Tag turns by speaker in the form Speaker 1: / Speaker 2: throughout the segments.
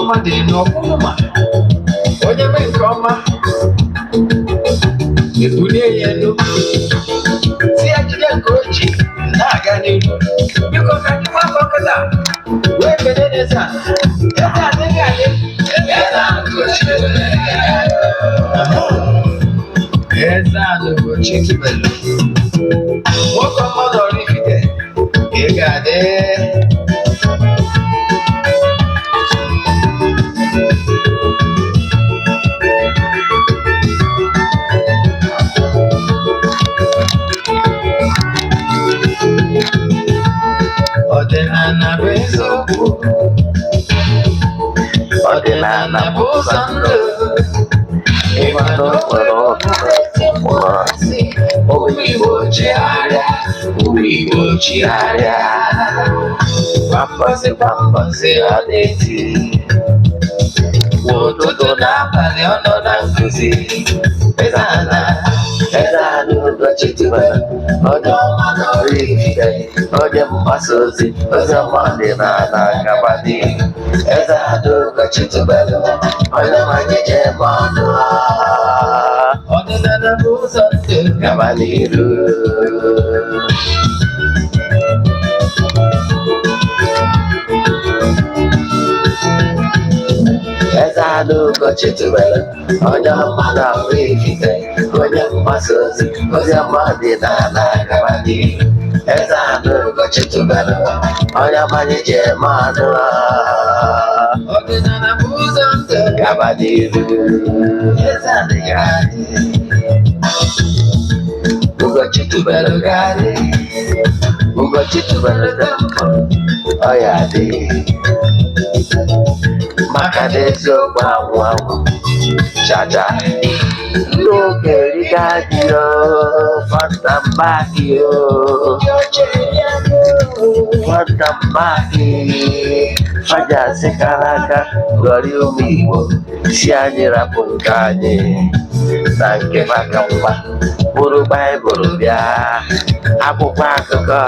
Speaker 1: Mmadụ enu ọkwụnụma onye mee nke ọma, ebulie ya elu, si ya jide nke o ji na-aga n'ihu. Biko, ka anyị gbakọ kịta wee kelee eze a. Eze adịghị adị, eze Ugochi. Eze a Ugochi tubelu, nwoke ọma na Oraifite, ị ga-adị. Ọdịnala bụ eziokwu, ọdịnala bụ ụzọ ndụ. Ịma na o nwere ọtụtụ asị. Ụmụ Igbo, chigharịa! Ụmụ Igbo, chigharịa! Kwa mbọsị kwa mbọsị ọ na-eti, kwa ụtụtụ na abalị ọ nọ na nkụzi. Eze ana, eze ana Ugochi tubelu, onye ọma na Oraifite, onye mgbasa ozi ozi ọma ọdịnala, gaba n'ihu. Eze ana Ugochi tubelu, onye nwanyị ji eme ọnụ. Ọdịnala bụ ụzọ ndụ, gaba n'iru. Eze ana Ugochi tubelu, onye ọma na Oraifite, onye mgbasa ozi ozi ọma ọdịnala, gaba n'ihu. Eze ana Ugochi tubelu, onye ọma ji eme ọnụ. Ọdịnala bụ ụzọ ndụ, gaba n'iru. Eze ana ga-adị, Ugochi tubelu ga-adị, Ugochi tubelu temple, ọ ya dị maka na eziokwu anwụ anwụ chacha. Ndị okenye gị o, fanta mbaki o, fanta mbaki faja sịkara aka gọrị ụmụ Igbo, si anyị rapụ nke anyị na nke maka mma, bụrụ Baịbụl bịa, akwụkwọ akụkọ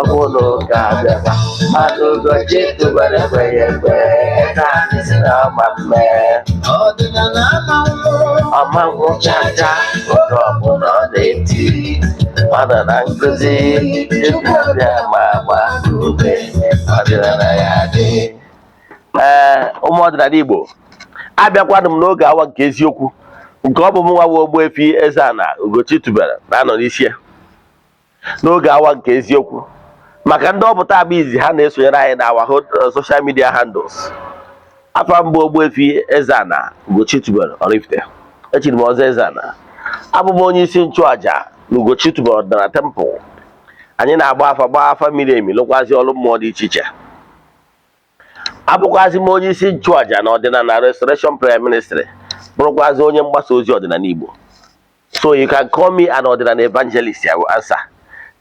Speaker 1: ọ bụ na ụka abịakwa. Mmadụ Ugochi tubelu ekweghị ekwe, eze anyị si na ọma mme. Ọmanwụ chacha. Oge ọbụla ọ na-eti, ọ nọ na nkụzi. Chukwu abịa ma gba ume, ọdịnala ya dị.
Speaker 2: Ee, ụmụ ọdịnala Igbo, abịakwanụ m n'oge awa nke eziokwu, nke ọ bụ m nwa bụ Ogbuefi Eze-Ana Ugochi tubelu na-anọ n'isi ya n'oge awa nke eziokwu. Maka ndị ọpụta abụ izi ha na-esonyere anyị na our social media handles, afa mbụ Ogbuefi Eze-Ana Ugochi tubelu Oraifite, echiri m ọzọ Eze-Ana. Abụ m onye isi nchụaja na Ugochi tubelu ọdịnala temple. Anyị na-agba afa, gbaa afa miri emi, lụkwazi ọrụ mmụọ dị iche iche. Abụkwazi m onye isi nchụaja na ọdịnala Restoration Prayer Ministry, bụrụkwazi onye mgbasa ozi ọdịnala Igbo. So you can call me an ọdịnala evangelist, I will answer.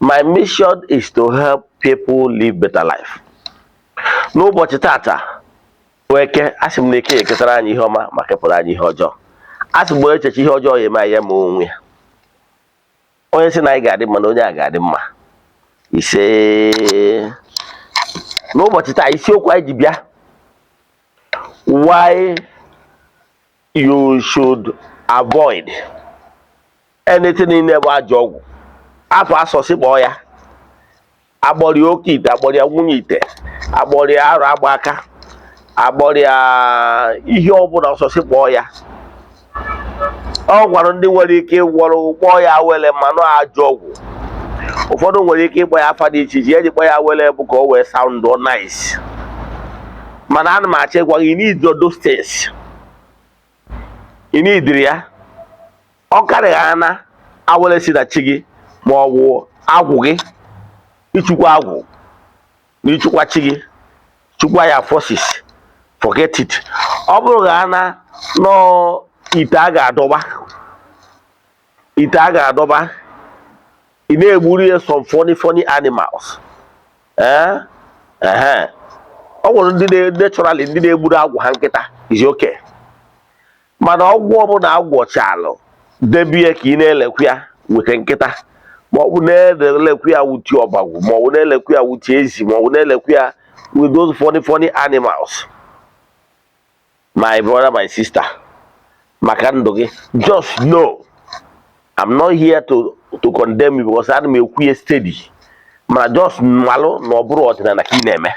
Speaker 2: My mission is to help people live better life. N'ụbọchị tata bụ Eke, asị m na Eke eketara anyị ihe ọma ma kepụrụ anyị ihe ọjọọ. Asị m echeche ihe ọjọọ ya eme anyị, ya ma onwe ya. Onye sị na anyị ga-adị mma, na onye a ga-adị mma. Ise. N'ụbọchị taa, isiokwu anyị ji bịa: why you should avoid anything niile bụ ajọ ọgwụ. Afọ asọsị kpọọ ya, agbọrọ oke ite, agbọrọ ya nwunye ite, agbọrọ ya arụ agba aka, agbọrọ ya ihe ọbụla ọsọsị kpọọ ya. Ọ gwara ndị nwere ike ịgwọrọ kpọọ ya wele mmanụ ajọ ọgwụ. Ụfọdụ nwere ike ịkpọ ya afa dị iche iche. Eji kpọ ya wele bụ ka o wee sound nice, mana ana m achọ ịgwa gị, need those things, ị nidiri ya. Ọ karịghị ana awele si na chi gị ma ọ bụ agwụ gị, ịchụkwa agwụ na ịchụkwa chi gị, chụkwa ya forces, forget it. Ọ bụrụ ga ana nọọ ite a ga-adọba, ite a ga-adọba, ị na-egburu ya some funny funny animals. Ee, ehe, ọ nwere ndị naturally ndị na-egburu agwụ ha nkịta, is okay. Mana ọgwụ ọbụla agwọchalụ debie ka ị na-elekwu ya weta nkịta, ma ọ bụ na-elekwu ya wutie ọbagwụ, ma ọ bụ na-elekwu ya wutie ezi, ma ọ bụ na-elekwu ya. with those funny funny animals. My brother, my sister, maka ndụ gị, just know I'm not here to condemn you, because ana m ekwu ya steady, mana just malụ na ọ bụrụ ọdịnala ka ị na-eme.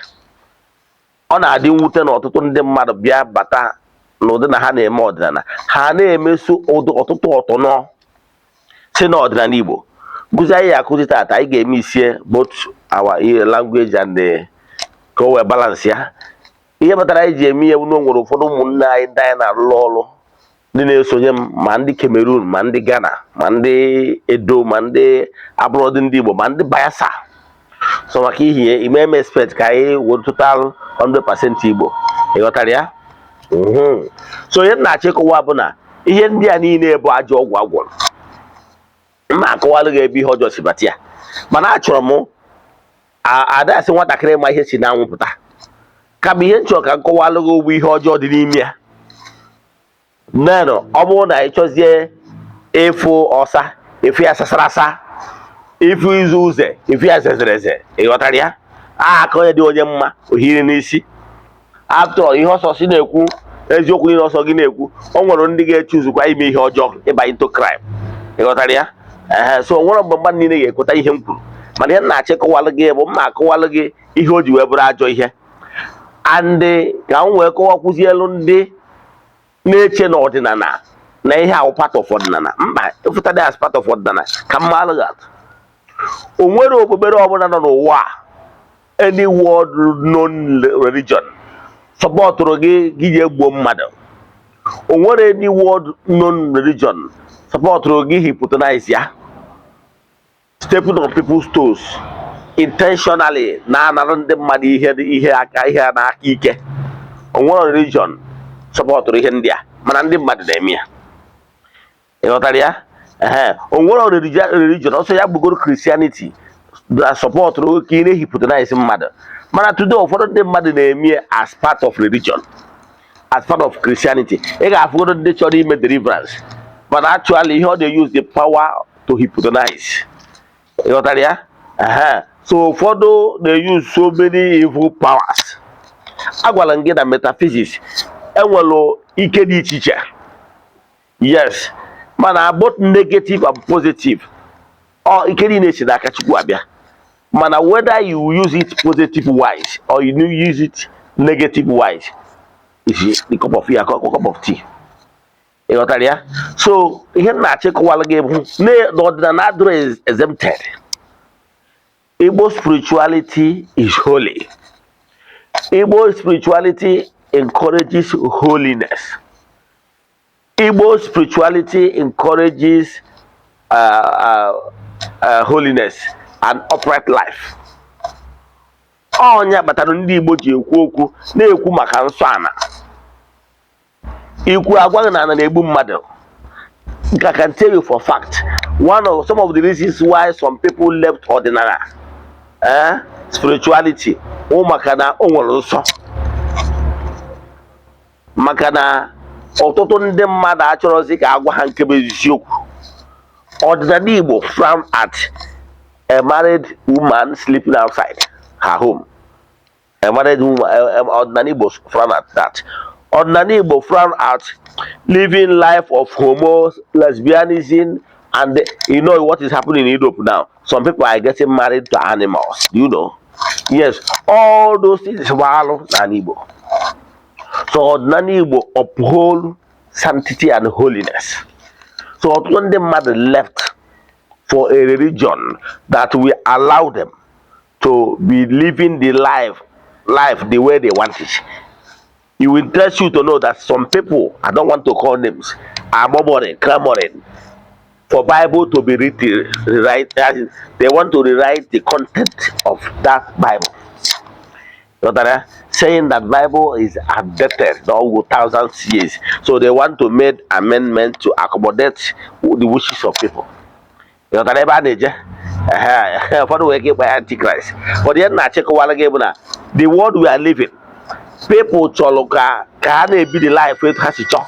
Speaker 2: Ọ na-adị mwute na ọtụtụ ndị mmadụ bịa bata n'ụdị na ha na-eme ọdịnala, ha na-emeso ọtụtụ ọtọnọ si na ọdịnala Igbo. Nkụzi anyị akụzi tata, anyị ga-eme isie both our language and the ka o wee balance ya. Ihe kpatara anyị ji eme ihe bụ na o nwere ụfọdụ ụmụnne anyị, ndị anyị na-arụrụ ọrụ, ndị na-esonye m, ma ndị Cameroon, ma ndị Ghana, ma ndị Edo, ma ndị abụrọdị ndị Igbo, ma ndị Bayelsa. So maka ihe ime eme expect ka anyị were total 100% Igbo. Ị ghọtara ya? So ihe m na-achọ ịkọwa bụ na ihe ndị a niile bụ ajọ ọgwụ agwọrọ. M na-akọwalụ gị ebe ihe ọjọọ si bata ya, mana achọrọ m ada asị nwatakịrị ma ihe si n'anwụ pụta, kama ihe m chọrọ ka m kọwalụ gị ụgbọ ihe ọjọọ dị n'ime ya. Nenụ, ọ bụrụ na ị chọzie ịfụ ọsa, ịfụ ya sasara asa, ịfụ izu ụzọ, ịfụ ya zezere. Ị ghọtara ya? Aka onye dị onye mma ohiri n'isi. After all, ihe ọsọ si na-ekwu eziokwu niile ọsọ gị na-ekwu, o nwere ndị ga-echuzukwa ime ihe ọjọọ, ịba into crime. Ị ghọtara ya? Ee. So o nwere mgbe mmadụ niile ga-ekweta ihe m kwuru, mana ihe m na-achọ ịkọwalụ gị bụ mma akọwalụ gị ihe o ji wee bụrụ ajọ ihe, and ka m wee kọwakwuzielu ndị na-eche na ọdịnala na ihe ahụ part of ọdịnala. Mba, ịfụta as part of ọdịnala ka mma alụghị atụ. O nwere okpukpere ọbụla nọ n'ụwa a, any world known religion supportụrụ gị gị ji egbuo mmadụ. O nwere any world known religion supportụrụ gị hypnotize ya, stepping on people's toes intentionally, na-anara ndị mmadụ ihe ihe aka ihe n'aka ike. O nwere religion supportụrụ ihe ndị a, mana ndị mmadụ na-eme ya. Ị ghọtara ya? Ehe. O nwere religion ọsọ ya gbugoro Christianity na supportụrụ ka ị na-ehypnotize mmadụ, mana today ụfọdụ ndị mmadụ na-eme ya as part of religion, as part of Christianity. Ị ga-afụgodo ndị chọrọ ime deliverance, but actually ihe ọ na-use the power to hypnotize. Ị ghọtara ya? Ehe. So ụfọdụ na-use so many evil powers. Agwara m gị na metaphysics enwere ike dị iche iche, yes, mana both negative and positive. Ọ ike niile si n'aka Chukwu abịa, mana whether you use it positive wise or you use it negative wise is the cup of your cup of tea. Ị ghọtara ya? So ihe m na-achọ ịkọwara gị bụ na ọdịnala adịrọ exempted. Igbo spirituality is holy. Igbo spirituality encourages holiness. Igbo spirituality encourages holiness and upright life. Ọnya kpatara ndị Igbo ji ekwu okwu na-ekwu maka nsọ ana. Ikwu agwaghị na ana na-egbu mmadụ. I can tell you for fact, one of some of the reasons why some people left ọdịnala, spirituality, wụ maka na o nwere nsọ, maka na ọtụtụ ndị mmadụ achọrọzi ka agwa ha nke bụ eziokwu. Ọdịnala Igbo frown at a married woman sleeping outside her home. A married woman, ọdịnala Igbo frown at that. Ọdịnala Igbo frown at living life of homo lesbianism, and you know what is happening in Europe now? Some people are getting married to animals. Yes, all those things bụ alụ n'ala Igbo. So ọdịnala Igbo uphold sanctity and holiness. So ọtụtụ ndị mmadụ left for a religion that will allow them to be living the life the way they want it. It will interest you to know that some people, I don't want to call names, are murmuring, clamoring for Bible to be written, rewrite. As in, they want to rewrite the content of that Bible. You know that, eh? Saying that Bible is outdated all thousands years. So they want to make amendment to accommodate the wishes of people. You know that ebe a na-eje? Ehe, ụfọdụ nwere ike ịkpa ya antichrist, but ihe m na-achịkọwara gị bụ na the world we are living, people chọrọ ka ha na-ebi the life etu ha si chọọ.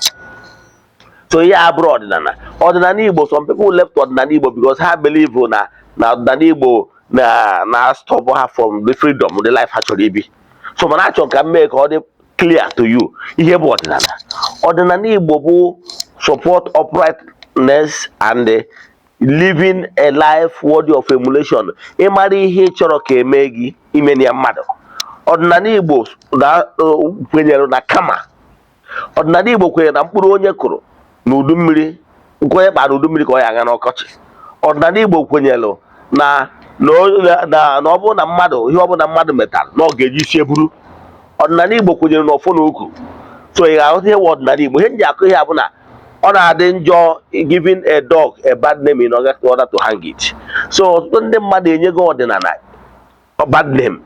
Speaker 2: So ihe abụrụ ọdịnala, ọdịnala Igbo, some people left ọdịnala Igbo because ha believe na ọdịnala Igbo na stop ha from the freedom, the life ha chọrọ ibi. So mana achọrọ ka m mee ka ọ dị clear to you ihe bụ ọdịnala. Ọdịnala Igbo bụ support uprightness and living a life worthy of emulation. Ịmara ihe ị chọrọ ka emee gị, imeni ya mmadụ. Ọdịnala Igbo na kwenyere na kama ọdịnala Igbo kwenyere na mkpụrụ onye kụrụ n'udu mmiri, nke onye kpara n'udu mmiri ka ọ ya aga n'ọkọchị. Ọdịnala Igbo kwenyere na ọ bụrụ na mmadụ, ihe ọbụla mmadụ metara, na ọ ga-eji isi eburu. Ọdịnala Igbo kwenyere na ọfọ na oku. So ị ga-aghọta ihe wụ ọdịnala Igbo. Ihe m ji akụ ihe a bụ na ọ na-adị njọ giving a dog a bad name in order to hang it. So ọtụtụ ndị mmadụ enyego ọdịnala bad name.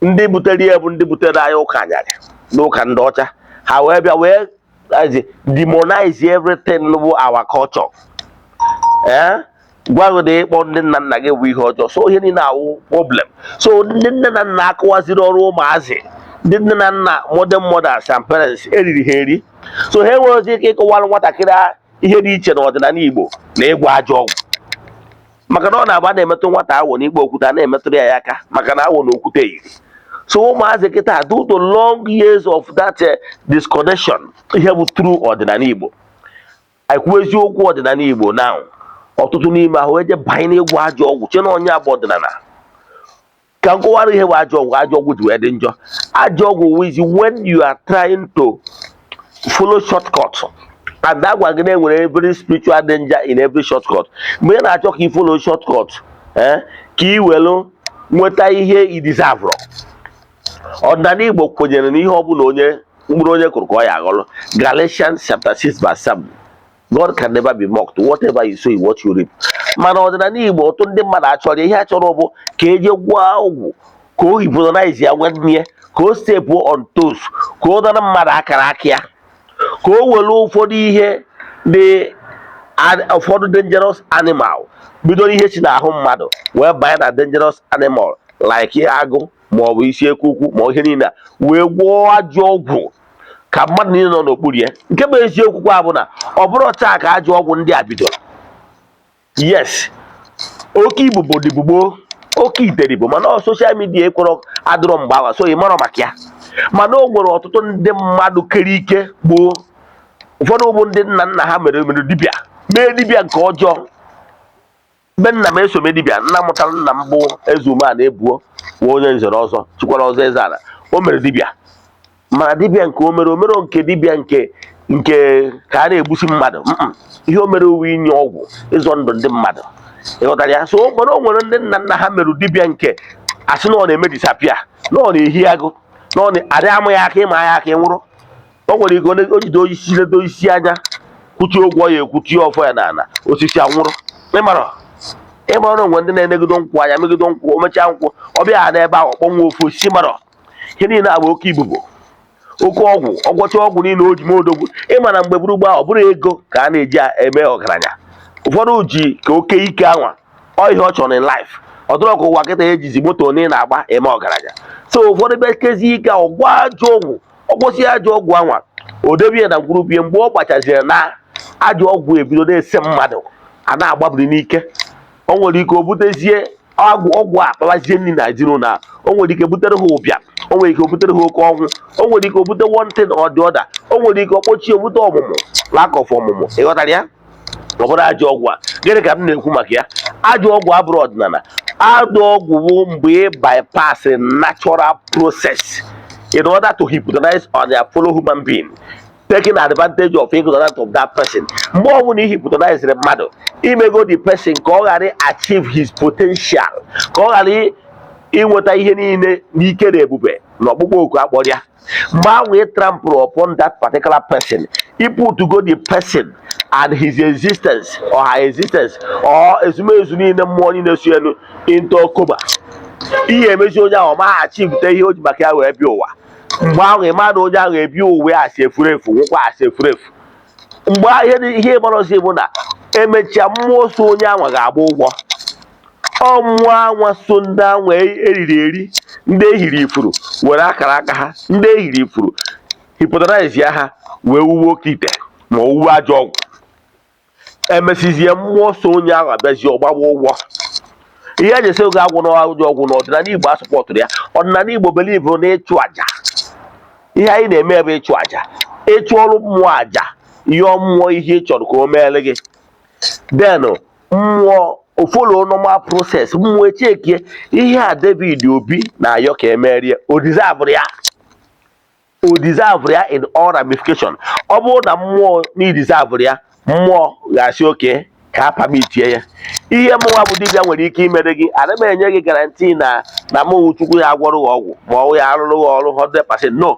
Speaker 2: Ndị butere ya bụ ndị butere anyị ụka anyarị na ụka ndị ọcha. Ha wee bịa wee as in demonize everything bụ our culture. Ee, gwa gị na ịkpọ ndị nna nna gị bụ ihe ọjọọ. So ihe niile awụ problem. So ndị nne na nna akụwaziri ọrụ ụmụazị, ndị nne na nna, modern mothers and parents, eriri ha eri. So ha enweghịzi ike ịkọwara nwatakịrị ihe dị iche n'ọdịnala Igbo na ịgwọ ajọ ọgwụ, maka na ọ na-agba na-emetụ nwata awọ n'ikpe okwute a na-emetụrụ ya aka, maka na awọ na okwute yiri. So ụmụazị kịta, due to long years of that disconnection, ihe bụ true ọdịnala Igbo, ekwu eziokwu ọdịnala Igbo now, ọtụtụ n'ime ahụ eje banye n'ịgwọ ajọ ọgwụ, che na onye bụ ọdịnala. Ka m kọwara ihe bụ ajọ ọgwụ. Ajọ ọgwụ ji wee dị njọ. Ajọ ọgwụ is when you are trying to follow shortcut, and agwa gị na enwere every spiritual danger in every shortcut. Mgbe ị na-achọ ka ị follow shortcut, ka ị welu nweta ihe ị deserve. Ọdịnala Igbo kwenyere na ihe ọbụla onye mkpụrụ onye kụrụ ka ọ ya aghọrọ. Galatians chapter 6 verse 7: God can never be mocked. Whatever you sow is what you reap. Mana ọdịnala Igbo, ọtụtụ ndị mmadụ achọrọ ihe achọrọ bụ ka eje gwọọ ọgwụ ka o hypnotize ya nwanne ya, ka o step on toes, ka o dara mmadụ akara aka ya, ka o were ụfọdụ ihe dị ụfọdụ dangerous animal, bido ihe si n'ahụ mmadụ wee banye na dangerous animal like agụ ma ọ bụ isi ekwu ukwu ma ihe niile a, wee gwọọ ajọ ọgwụ ka mmadụ niile nọ n'okpuru ya. Nke bụ eziokwu kwa bụ na ọ bụrụ taa ka ajọ ọgwụ ndị a bidoro. Yes, oke ibubo dịbụ gboo, oke ite dịbụ, mana ọ social media ekwerọ adịrọ mgbe awa, so ị marọ maka ya. Mana o nwere ọtụtụ ndị mmadụ kere ike gboo. Ụfọdụ bụ ndị nna nna ha mere mere dibịa, mee dibịa nke ọjọọ. Mgbe nna m eso mee dibịa, nna mụtara nna m bụ eze ume a na-ebuo nwa onye nzere ọzọ chikwara ọzọ eze ala, o mere dibịa. Mana dibịa nke o mere, o mere nke dibịa nke ka a na-egbusi mmadụ. Ihe o mere uwe inye ọgwụ ịzọ ndụ ndị mmadụ, ịghọtara ya? So mana o nwere ndị nna nna ha merụ dibịa nke asị na ọ na-eme disappear, na ọ na-ehi agụ, na ọ na-adị ama ya aka, ịma ya aka ịnwụrụ. O nwere ike o jide osisi, ledo osisi anya, kwuchie ụgwọ ya, ekwuchie ọfọ ya n'ala, osisi anwụrụ. Ịmara na onwe ndị na-enegido nkwụ anya, megido nkwụ, o mechaa nkwụ, ọ bịa ha n'ebe ahụ kpọnwụ ofu osisi. Mara ihe niile abụ oke ibubo, oke ọgwụ. Ọgwọcha ọgwụ niile o ji mee odogwu. Ịma na mgbe gburugburu ahụ, ọ bụrụ ego ka a na-eji eme ọgaranya. Ụfọdụ ji ka oke ike anwa ọ ihe ọ chọrọ in life. Ọ dịrọ ka ụwa kịta ejizi moto na ị na-agba eme ọgaranya. So ụfọdụ bịa kezie ike, ọgwụ ajọ ọgwụ, ọgwọsi ajọ ọgwụ anwa, o debie na ngwurubie. Mgbe ọ gbachaziri na ajọ ọgwụ ebido na-ese mmadụ, a na-agbabiri n'ike. O nwere ike o butezie ọgwụ, ọgwụ a kpawazie nri na ezinụlọ a. O nwere ike butere ha ụbịam, o nwere ike o butere ha oke ọnwụ, o nwere ike o bute one thing or the other, o nwere ike ọkpọchie, obute ọmụmụ, lack of ọmụmụ. Ịghọtara ya? Ọ bụrụ ajọ ọgwụ a, gịnị ka m na-ekwu maka ya? Ajọ ọgwụ abụrụ ọdịnala. Ajọ ọgwụ bụ mgbe ị bypass natural process in order to hypnotize on your fellow human being, taking advantage of ignorance of that person. Mgbe ọbụla ị hypnotize mmadụ, imego the person ka ọ ghara achieve his potential, ka ọ ghara inweta ihe niile n'ike na ebube na ọkpụkpọ oku akpọrọ ya. Mgbe ahụ ị trample upon that particular person, ị put go the person and his existence or her existence or ezumezu niile, mmụọ niile so elu into coma. Ihe emezi onye ahụ, ọ maghị achievute ihe o ji maka ya wee bịa ụwa. Mgbe ahụ ị ma na onye ahụ ebi ụwa ya asị efuru efu, nwụkwa asị efuru efu. Mgbe ahụ ihe ịgbarọzi bụ na emechaa, mmụọ so onye ahụ ga-agba ụgwọ. Ọ mmụọ anwa so ndị anwa eriri eri, ndị ehiri ifuru were akara aka ha, ndị ehiri ifuru hypnotize ya ha wee wuwe oke ite ma owuwe ajọ ọgwụ. Emesizie, mmụọ so onye ahụ abịazie ọgbawa ụgwọ. Ihe eji esi oge agwọ n'ajọ ọgwụ na ọdịnala Igbo asupportụrụ ya. Ọdịnala Igbo believe na ịchụ àjà. Ihe anyị na-eme bụ ịchụ àjà, ịchụ ọrụ mmụọ, àjà, yọọ mmụọ ihe ị chọrọ ka o meere gị. Then mmụọ follow normal process. Mmụọ echekie ihe a David Obi na-ayọ ka emerie, o deserve ya, o deserve ya in all ramification. Ọ bụrụ na mmụọ na deserve ya, mmụọ ga-asị oke ka a permitie ya. Ihe mụnwa bụ dibịa nwere ike imere gị, ana m enye gị guarantee na mụ Chukwu ya agwọrọ gị ọgwụ ma ọ ya arụrụ gị ọrụ 100%. No.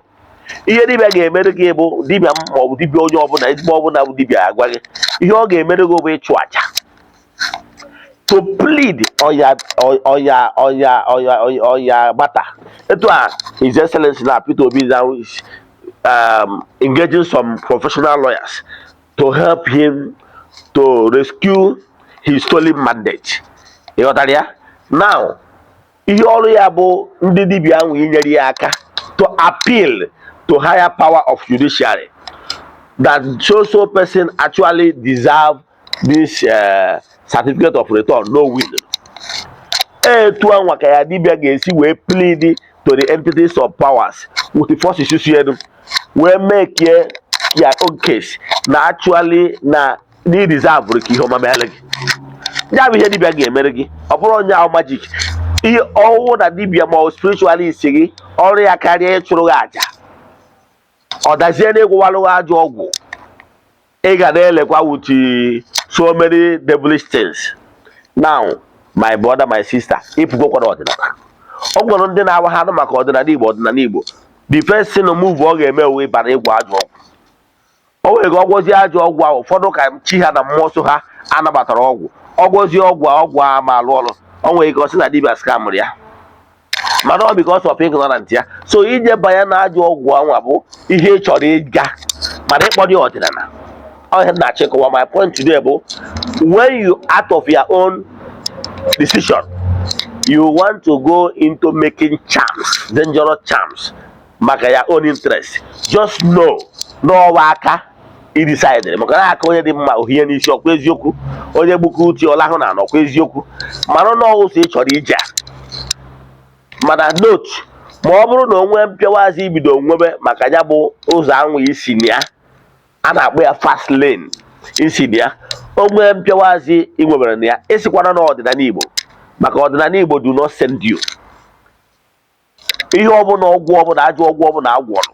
Speaker 2: Ihe dibịa ga-emere gị bụ dibịa m ma ọ bụ dibịa onye ọbụla, ezigbo ọbụla bụ dibịa, agwa gị ihe ọ ga-emere gị bụ ịchụ àjà to plead on your on your on your on your on your matter. Etu a His Excellency na Peter Obi now is engaging some professional lawyers to help him to rescue his stolen mandate. Ị ghọtara ya? Now, ihe ọrụ ya bụ ndị dibịa ahụ inyere ya aka to appeal to higher power of judiciary that so so person actually deserve this certificate of return, no win. Etu anwa ka ya dibịa ga-esi wee plead to the entities of powers with the forces si elu wee make ya own case na actually na na deserve ka ihe ọma mere gị. Ya bụ ihe dibịa ga-emere gị. Ọ bụrụ onye ahụ magic, ihe ọwụwụ na dibịa ma ọ spiritualist gị, ọrụ ya karịa ịchụrụ gị àjà, ọ dazie na ịgwụwalụ gị ajọ ọgwụ ị ga na-elekwa with so many devilish things. Now, my brother, my sister, ịpụgokwana ọdịnala. Ọ gwara ndị na-awa ha anụ maka ọdịnala Igbo. Ọdịnala Igbo, the first thing move ọ ga-eme wee bara ịgwọ ajọ ọgwụ. O nwere ka ọgwọzie ajọ ọgwụ ahụ, ụfọdụ ka chi ha na mmụọ so ha anabatara ọgwụ. Ọgwọzie ọgwụ a, ọgwụ a ma alụ ọrụ. O nwere ike ọ sị na dibịa scamụrụ ya, mana ọ because of ignorant ya. So ije banye na ajọ ọgwụ anwa bụ ihe ị chọrọ ịga, mana ịkpọrọ ya ọdịnala. Ọ ihe m na-achịkọwa. My point today bụ, when you out of your own decision you want to go into making charms, dangerous charms, maka your own interest, just know n'ọwa aka i decide, maka na aka onye dị mma ohie n'isi. Ọkwa eziokwu, onye gbuke uche ọlahụ na anọkwa eziokwu, mara na ụzọ ị chọrọ ije a. Mana note, ma ọ bụrụ na o nwee mpịawazi ibido nwebe maka ya bụ ụzọ anwụ isi na ya a na-akpọ ya fast lane isi na ya, o nwee mpịawazi ị nwebere na ya, ịsịkwana na ọdịnala Igbo, maka ọdịnala Igbo do not send you. Ihe ọbụla, ọgwụ ọbụla, ajọ ọgwụ ọbụla agwọrọ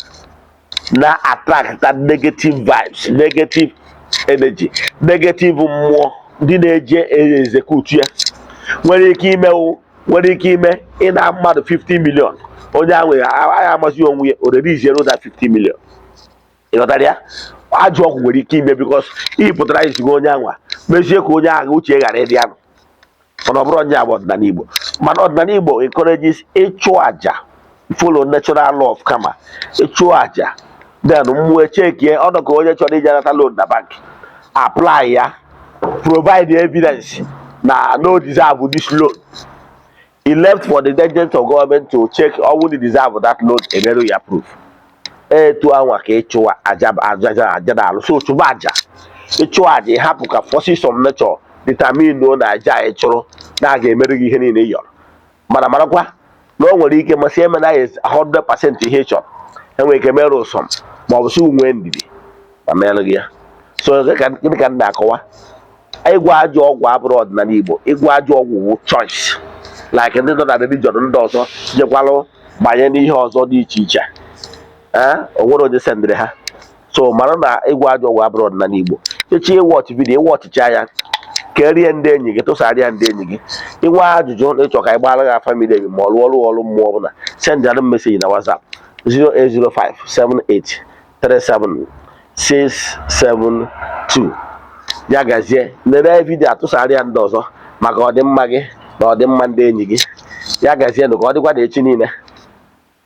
Speaker 2: na attract that negative vibes, negative energy, negative mmụọ ndị na-eje execute ya nwere ike imewu, nwere ike ime ịna mmadụ 50 million, onye ahụ agha amazi onwe ya, o release that 50 million. Ị ghọtara ya? Ajọ ọgwụ nwere ike ime because ihe pụtara izigo onye anwa mezie ka onye ahụ uche ghara ịdị anụ. Mana ọ bụrụ onye bụ ọdịnala Igbo, mana ọdịnala Igbo encourages ịchụ àjà, follow natural law of karma, ịchụ àjà, then mmụọ echekie ọnụ ka onye chọrọ ije nata loan na bank, apply ya, provide evidence na no deserve this loan. He left for the agent of government to check ọwụ the deserve that loan, emerụ ya proof. Etu anwa ka ịchụwa aja aja aja na-alụ. So chụba aja, ịchụ aja, ịhapụ ka forces of nature determine na aja a ị chụrụ na a ga-emere gị ihe niile ị yọrọ. Mana marakwa na o nwere ike masị eme na 100% ihe ị chọrọ, enwere ike merụ ụsọm ma ọ bụ si nwee ndidi ma merụ gị ya. So gịnị ka m na-akọwa? Ịgwọ ajọ ọgwụ abụrụ ọdịnala Igbo. Ịgwọ ajọ ọgwụ wụ choice, like ndị nọ na religion ndị ọzọ jekwalụ banye n'ihe ọzọ dị iche iche. Ee, o nwere onye sendịrị ha. So mara na ịgwọ ajọ ọgwụ abụrụ ọdịnala Igbo. Echi ịwatch video, ịwatchịcha ya, kerie ndị enyi gị, tụsara ya ndị enyi gị. Ịnwe ajụjụ na ịchọ ka anyị gbara gị afa miri emi ma ọ rụọ ọrụ ọrụ mmụọ ọbụla, sendịara m message na WhatsApp 08057837672. Ya gazie. Lere video, atụsara ya ndị ọzọ maka ọdịmma gị na ọdịmma ndị enyi gị. Ya gazie nụ, ka ọ dịkwa na echi niile.